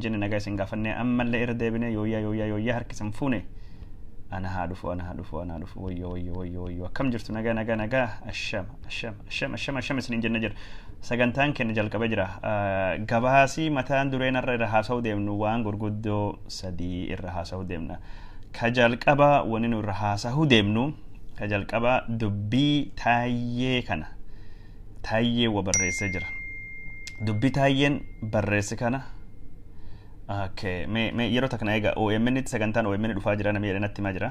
jenne, nagaa isin gaafannee ammallee irra deebine. Yooyyaa yooyyaa yooyyaa, harkisan fuune. Ana haa dhufu, ana haa dhufu, ana haa dhufu. Wayyoo wayyoo wayyoo wayyoo, akkam jirtu? Nagaa nagaa nagaa, ashama ashama ashama ashama ashama isiniin jenne jira. Sagantaan keenya jalqabee jira. Gabaasii mataan dureen irra irra haasa'uu deemnu waan gurguddoo sadii irra haasa'uu deemna. Ka jalqaba wanni nu irra haasa'uu deemnu, ka jalqaba dubbii Taayyee kana. Taayyee wa barreessee jira. Dubbii Taayyeen barreesse kana. Okay, mee yeroo takka egaa OMN tti sagantaan OMN dhufaa jira namni jedhee natti himaa jira.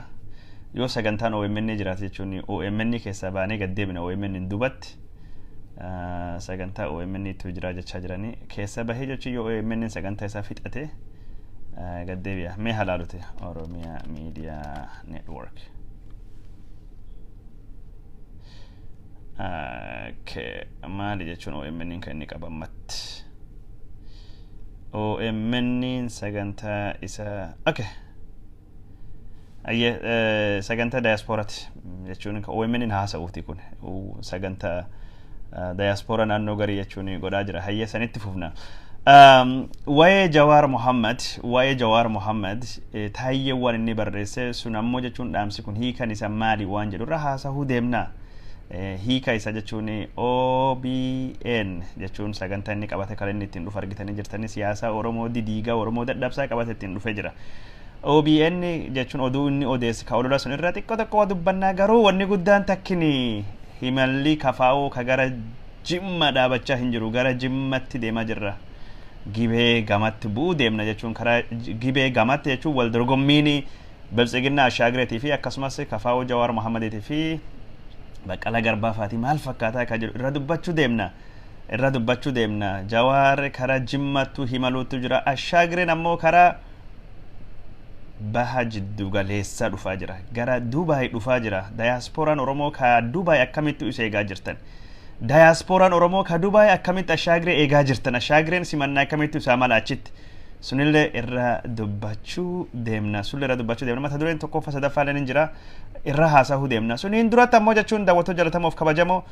Yoo sagantaan OMN jiraate jechuun OMN keessaa baanee gad deebina. OMN dubatti sagantaa OMN tu jira jechaa jiranii, keessa bahee jechuun yoo OMN sagantaa isaa fixate gad deebi'a. Mee halaalute Oromiyaa Media Network. Okay, maali jechuun OMN kan inni qabammatti? OMN sagantaa isaa, okay. Ayyee, sagantaa daayaspooraati jechuun OMN haasa'uuti kun sagantaa daayaaspoora naannoo garii jechuun godhaa jira. Hayyee, sanitti fufna. Waa'ee Jawaar Mohammad, waa'ee Jawaar Mohammad Taayyee waan inni barreesse sun ammoo jechuun dhaamsi kun hiikan isa maali waan jedhu irra haasa'uu deemna. Hiika isa jechuun OBN jechuun sagantaa inni qabate kan inni ittiin dhufu argitanii jirtanii, siyaasa Oromoo didiigaa, Oromoo dadhabsaa qabate ittiin dhufee jira. OBN jechuun oduu inni odeesse ka olola sun irra xiqqoo tokko waa dubbannaa, garuu wanni guddaan takkini himalli kafaa'oo ka gara Jimma dhaabachaa hin jiru, gara Jimmatti deemaa jirra. Gibee gamatti bu'uu deemna jechuun karaa Gibee gamatti jechuun wal dorgommiin Biltsiginnaa Ashaagireetii fi akkasumas kafaa'oo Jawaar Mohammadiitii fi Baqqalaa Garbaa faatii maal fakkaataa ka jedhu irra dubbachuu deemna. Irra dubbachuu deemna. Jawaar karaa Jimmattu himaluutu jira. Ashaagireen ammoo karaa baha jiddu galeessaa dhufaa jira. Gara Dubaay dhufaa jira. Dayaaspooraan Oromoo ka Dubaay akkamittu isa eegaa jirtan? Dayaaspooraan Oromoo ka Dubaay akkamitti Ashaagiree eegaa jirtan? Ashaagireen simannaa akkamittu isaa mala achitti? Sunillee irra dubbachuu deemna. Sunillee irra dubbachuu deemna. Mata dureen tokkoffaa sadaffaa illee ni jira. Irra haasa'uu deemna. Suniin duratti ammoo jechuun daawwattoota jaalatamoof kabajamoo,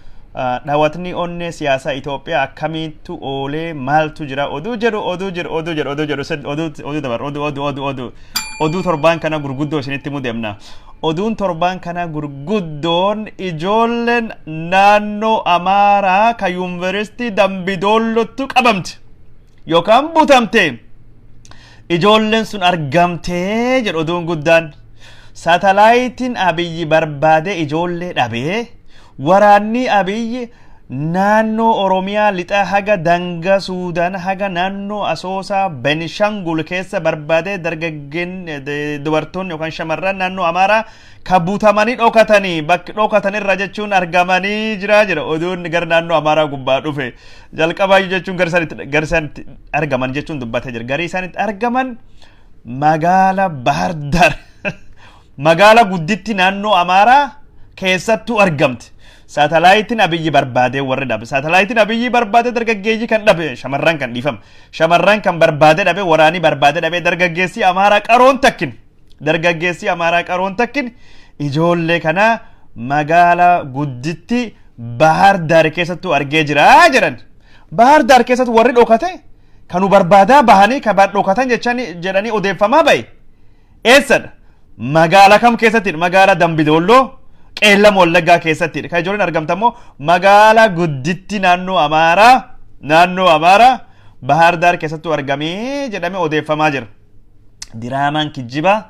dhaawatni onnee siyaasaa Itoophiyaa akkamittu oolee, maaltu jira, oduu jedhu, oduu jedhu, oduu jedhu, oduu jedhu, oduu oduu dabar, oduu oduu oduu oduu oduu torbaan kana gurguddoo isinitti himuu deemna. Oduun torbaan kana gurguddoon ijoolleen naannoo Amaaraa ka yuunivarsiitii Dambidoollottu qabamte yookaan butamte, ijoolleen sun argamtee jedhu oduun guddaan. Saatalaayitiin Abiyyi barbaadee ijoollee dhabee, waraanni Abiyyi naannoo Oromiyaa lixaa haga danga Suudaan haga naannoo Asoosaa Benishangul keessa barbaadee dargaggeen dubartoonni yookaan shamarran naannoo Amaaraa ka butamanii dhokatanii bakki dhokatan irra jechuun argamanii jira jira oduun gara naannoo Amaaraa gubbaa dhufe. Jalqabaayyuu jechuun gara isaanitti argaman jechuun dubbatee jira. Garii isaanitti argaman magaala Bahar Dar, magaala gudditti naannoo Amaaraa keessattuu argamte. Saatalaayitiin Abiyyi barbaadee warri dhabe. Saatalaayitiin Abiyyi barbaadee dargaggeeyyii kan dhabe, shamarran kan dhiifama. Shamarran kan barbaadee dhabe, waraanii barbaadee dhabe, dargaggeessii Amaaraa qaroon takkin. Dargaggeessii Amaaraa qaroon takkin ijoollee kana magaala gudditti Bahar Daar keessattuu argee jira jedhan. Bahar Daar keessatti warri dhokate kanu barbaadaa bahanii kan dhokatan jechanii jedhanii odeeffamaa bahe. Eessadha? Magaala kam keessatti? Magaala Dambidoolloo, Qeellam Wallaggaa keessatti. Kan ijoolleen argamta immoo magaala gudditti naannoo Amaaraa Bahar Daar keessattuu argamee jedhamee odeeffamaa jira. Diraamaan kijjibaa,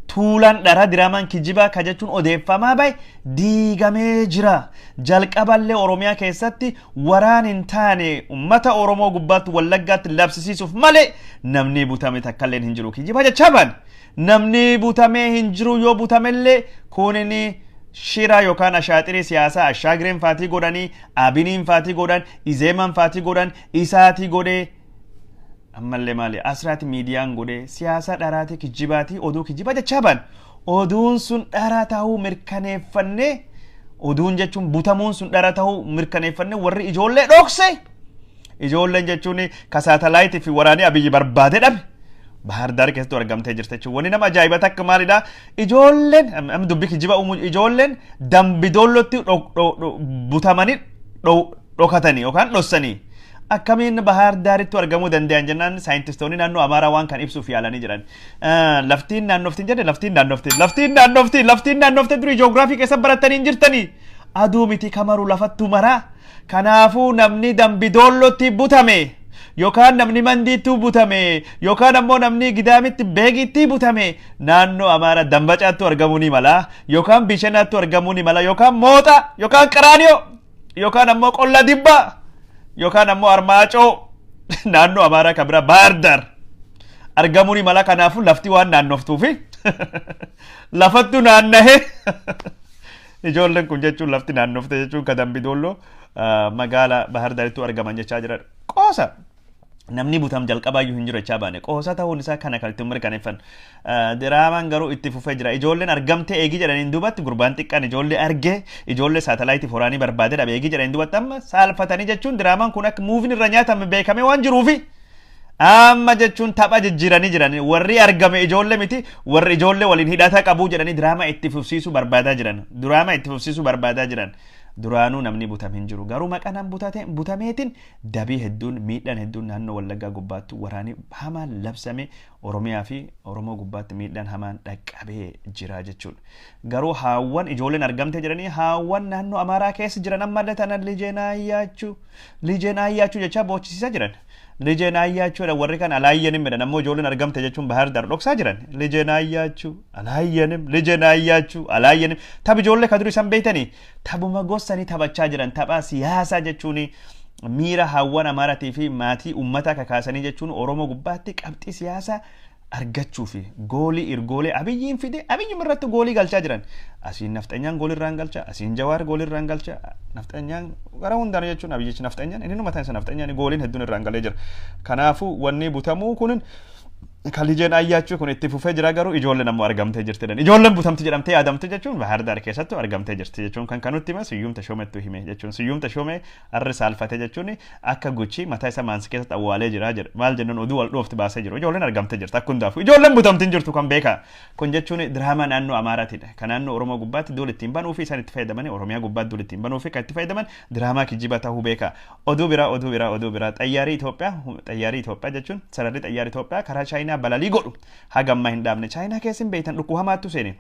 tuulaan dhara diraamaan kijjibaa ka jechuun odeeffamaa bahe diigamee jira. Jalqaballee Oromiyaa keessatti waraan hin taane uummata Oromoo gubbaatti Wallaggaatti labsisiisuuf malee namni butame takkallee hin jiru. Kijjiba jechaa baane. Namni butamee hin jiru, yoo butamellee kunin shira yookaan ashaaxirii siyaasaa Ashaagireen faatii godhanii, Abiniin faatii godhan, Izeeman faatii godhan, isaatii godhee, ammallee maali asiraati miidiyaan godhee siyaasa dharaatii kijjibaatii oduu kijjiba jechaa baan. Oduun sun dhara ta'uu mirkaneeffannee, oduun jechuun butamuun sun dhara ta'uu mirkaneeffannee, warri ijoollee dhokse, ijoolleen jechuun ka saatalaayitii fi waraanii Abiyyi barbaade dhabe Bahar Daar keessatti argamtee jirti jechuudha. Wanni nama ajaa'iba takka maalidha? Ijoolleen amma dubbii kijjiba uumuu, ijoolleen Dambidoollootti butamanii dhokatanii yookaan dhossanii Akkamiin Bahaar Daarittu argamuu danda'an jennaan, saayintistoonni naannoo Amaaraa waan kan ibsuuf yaalanii jiran. Laftiin naannoftiin jedhe, laftiin naannoftiin, laftiin naannoftiin, laftiin naannofte. Durii ji'oogiraafii keessa baratanii hin jirtanii. Aduu miti kamaru lafattu maraa. Kanaafuu namni Dambidoollootti butame, yookaan namni Mandiitti butame, yookaan ammoo namni Gidaamitti, Beegitti butame, naannoo Amaaraa Dambacaattu argamuu ni mala, yookaan Bishenaattu argamuu ni mala, yookaan Mooxa, yookaan Qaraaniyoo, yookaan ammoo Qolla Dibbaa, yookaan ammoo Armaacoo, naannoo Amaaraa kan biraa Baardar argamuu ni mala. Kanaafuu lafti waan naannoftuufi lafattu naannahee. Ijoolleen kun jechuun lafti naannofte jechuun ka Dambidoolloo magaala Bahar Darittuu argaman jechaa jiran. Qoosa namni butam jalqabaayyuu hin jiru jechaa baane, qoosa ta'uun isaa kana kan itti mirkaneeffan. Diraamaan garuu itti fufee jira. Ijoolleen argamte eegii jedhaniin duubatti, gurbaan xiqqaan ijoollee argee, ijoollee saatalaayitii foraanii barbaade dhabe eegii jedhaniin duubatti, amma saalfatanii jechuun diraamaan kun akka muuviin irra nyaatame beekamee waan jiruufi amma jechuun tapha jijjiiranii jiran. Warri argame ijoollee miti, warri ijoollee waliin hidhata qabuu jedhanii diraamaa itti fufsiisuu barbaadaa jiran. Diraamaa itti fufsiisuu barbaadaa jiran. Duraanuu namni butame hin jiru, garuu maqaa nam butameetiin dabii hedduun, miidhaan hedduun naannoo Wallaggaa gubbaatti waraanii hamaan labsame, Oromiyaa fi Oromoo gubbaatti miidhaan hamaan dhaqqabee jira jechuudha. Garuu haawwan ijoolleen argamte jedhanii, haawwan naannoo Amaaraa keessa jiran ammallee tana "lijeen ayyaachuu, lijeen ayyaachuu" jechaa boochisiisaa jiran. "Lijeen ayyaachuudha" warri kan "alaayyanim" jedhan. Ammoo ijoolleen argamte jechuun Bahar Dar dhoksaa jiran. "Lijeen ayyaachuu, alaayyanim, lijeen ayyaachuu, alaayyanim." Tapha ijoollee ka durii san beeytanii taphuma gossanii taphachaa jiran. Tapha siyaasaa jechuun miira haawwan Amaaratii fi maatii uummataa kakaasanii jechuun Oromoo gubbaatti qabxii siyaasaa argachuu fi goolii irgoolee Abiyyiin fide, Abiyyuma irratti goolii galchaa jiran. Asiin nafxanyaan goolii irraan galcha, asiin Jawaar goolii irraan galcha. Nafxanyaan gara hundaan jechuun Abiyyichi nafxanyaan, inni mataan isa nafxanyaan, gooliin hedduun irraan galee jira. Kanaafuu wanni butamuu kun kan lijeen ayyaachuu kun itti fufee jira. Garuu ijoolleen ammoo argamtee jirti jedhan. Ijoolleen butamti jedhamtee yaadamte jechuun Bahar Daar keessattuu argamtee jirti jechuun kan kanutti hime Siyyuum Tashoomettu hime jechuun. Siyyuum Tashoomee arri saalfate jechuun akka guchi mataa isa maansi keessatti awwaalee jira jedha. Maal jennuun, oduu wal dhoofti baasee jiru. Ijoolleen argamtee jirti. Akka hundaafuu ijoolleen butamti hin jirtu kan beekaa. Kun jechuun diraamaa naannoo Amaaraatidha. Kan naannoo Oromoo gubbaatti duula ittiin banuu fi isaan itti fayyadamanii, Oromiyaa gubbaatti duula ittiin banuu fi kan itti fayyadaman diraamaa kijiba ta'uu beekaa. Oduu biraa, oduu biraa, oduu biraa. Xayyaarii Itoophiyaa, xayyaarii Itoophiyaa jechuun sararri xayyaara Itoophiyaa karaa Chaayinaa balalii godhu haga ammaa hin dhaabne. Chaayinaa keessa hin beektan, dhukkuba hamaattu seene.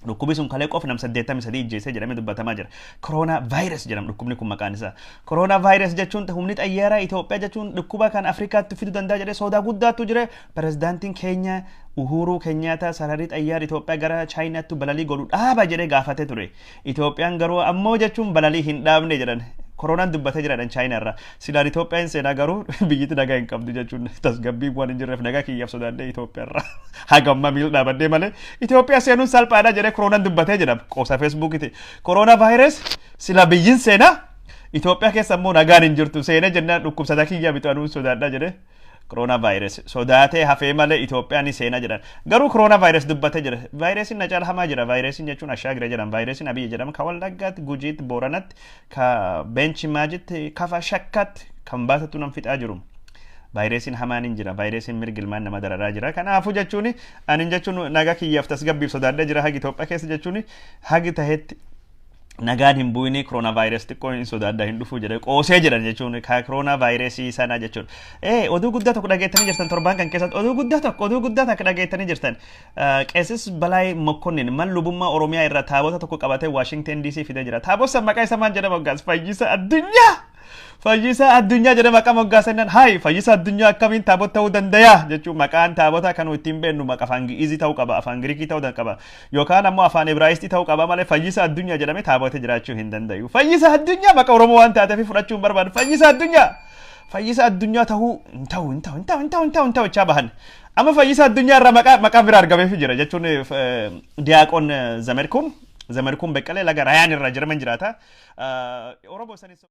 Dhukkubni sun kalee qofa nam 83 ijjeessee jedhamee dubbatamaa jira. Kooroonaa vaayirasi jedhama dhukkubni kun maqaan isaa. Kooroonaa vaayirasi jechuun humni xayyaaraa Itoophiyaa jechuun dhukkuba kan Afrikaatti fiduu danda'a jedhee sodaa guddaatu jira. Pirezidaantiin keenya Uhuruu Kenyaataa sararii xayyaara Itoophiyaa gara Chaayinaatti balalii godhu dhaaba jedhee gaafatee ture. Itoophiyaan garuu ammoo jechuun balalii hin dhaabne jedhan. Koronaan dubbatee jira Chaayinaa irraa. Silaan Itoophiyaan seenaa, garuu biyyatti nagaa hin qabdu jechuun tasgabbiin waan hin jirreef nagaa kiyyaaf sodaadhee Itoophiyaa irraa haga ammaa miila dhaabadhee malee Itoophiyaa seenuun salphaadha jedhee koronaan dubbatee jedhama. Qoosa Feesbuukiti. Koronaa vaayirasi sila biyyin seenaa, Itoophiyaa keessa immoo nagaan hin jirtu, seenee jennaan dhukkubsataa kiyyaa bitu anuun sodaadha jedhee. Koronaa vaayirasi sodaatee hafee malee Itoophiyaan ni seenaa jedhan. Garuu koronaa vaayirasi dubbatee jira. Vaayirasiin na caala hamaa jira. Vaayirasiin jechuun Ashaagire jedhama. Vaayirasiin Abiyyi jedhama. Ka Wallaggaatti, Gujiitti, Booranatti, ka Beenchi Maajitti, Kafa Shakkaatti kan baatatu nam fixaa jiru. Vaayirasiin hamaan hin jira. Vaayirasiin mirgi ilmaan nama dararaa jira. Kanaafuu jechuun ani jechuun nagaa kiyyaaf tasgabbiif sodaadhee jira. Hagi Itoophiyaa keessa jechuun hagi tahetti nagaan hin bu'ini, koronaa vaayirasii xiqqoo hin sodaadha, hin dhufu jedhee qoosee jedhan jechuun ka koronaa vaayirasii sana jechuun. Oduu guddaa tokko dhageettanii jirtan torbaan kan keessatti, oduu guddaa tokko, oduu guddaa takka dhageettanii jirtan. Qeesis Balaay Mokkonnin man lubummaa Oromiyaa irraa taabota tokko qabatee Waashingten DC fidee jira. Taabota maqaa isaa maal jedhama moggaas? Fayyisa Addunyaa! Fayyisaa Addunyaa jedhee maqaa moggaasan. Hayi, Fayyisa Addunyaa akkamiin taabota ta'uu danda'a jechuun, maqaan taabota kan ittiin beeknu maqa afaan Gi'izii ta'uu qaba, afaan Giriikii ta'uu qaba, yookaan ammoo afaan Ibraayistii ta'uu qaba malee Fayyisa Addunyaa jedhamee taabota jiraachuu hin danda'u. Fayyisa Addunyaa maqa Oromoo waan taateef fudhachuu hin barbaadu. Fayyisa Addunyaa! Fayyisa Addunyaa ta'uu hin ta'u, hin ta'u, hin ta'u, hin ta'u, hin ta'u, hin ta'u jechaa bahan. Amma Fayyisa Addunyaa irraa maqaa bira argameef jira jechuun Diyaaqoon Zamerkuun Beqqalee laga Rayaan irra Jarman jiraata. Oromoo sanis.